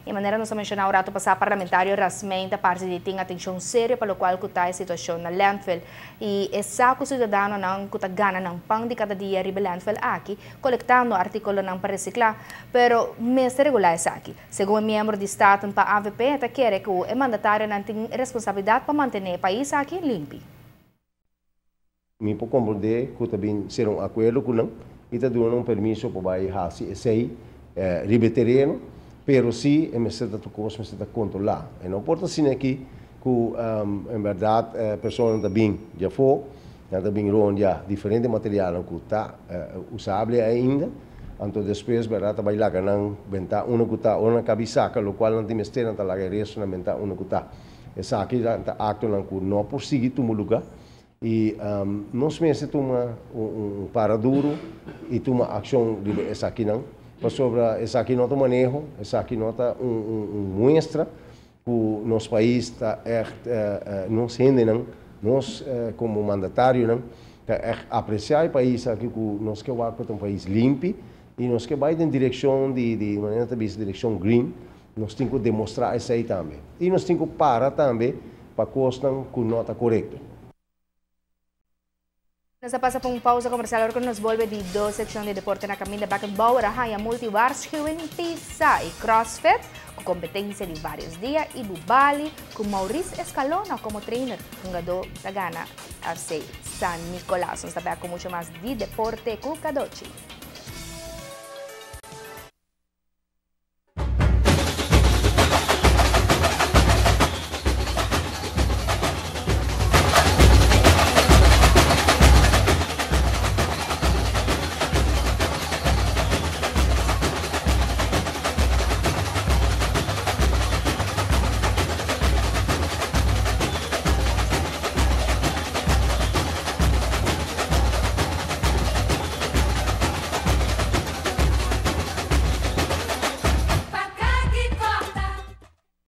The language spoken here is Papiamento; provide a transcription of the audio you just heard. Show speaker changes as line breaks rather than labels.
E manera nos a menshoná un ratu pasá, parlamentario Rasmijn ta parse di tin atenshon serio pa lokual ku ta e situashon na landfill. I e sa ku siudadanonan ku ta gana nan pan di kada dia riba e landfill aki, kolektando artíkulonan pa resiklá, pero mester regulá esaki. Segun e miembro di Staten pa AVP, e ta kere ku e mandatarionan tin responsabilidat pa mantené e pais aki limpi.
Mi por komprondé ku ta bin ser un akuerdo ku nan i ta duna nan un permiso pa bai hasi esei riba e tereno, pero si e mester ta tur kos mester ta kontrolá. E no por ta asina aki ku en bèrdat personanan ta bin di afó, nan ta bin rondia diferente materialnan ku ta usable ainda, anto despues bèrdat ta bai laga nan bentá unda ku ta, ora nan kabi saka lokual nan tin mester nan ta laga e restonan bentá unda ku ta. Esaki ta aktonan ku no por sigui tuma lugá. I nos mester tuma un para duru i tuma akshon riba esakinan, pasobra esaki no ta maneho, esaki no ta un muestra ku nos pais ta ègt, nos hendenan, nos komo mandatarionan ta ègt apresiá e pais aki ku nos ke wak ku ta un pais limpi i nos ke bai den direkshon di manera nan ta bisa direkshon green, nos tin ku demostrá esei tambe i nos tin ku para tambe pa kosnan ku no ta korekto.
Nos a pasa pa un pausa komersial ora ku nos bolbe di dos sekshon di deporte na kaminda. Beckenbauer a haña multi waarschuwing pisa i CrossFit ku kompetensia di vários dia i Bubali ku Maurice Escalona komo trainer. Hungadó ta gana FC San Nicolas. Nos ta bèk ku mucho mas di deporte ku Cadochi.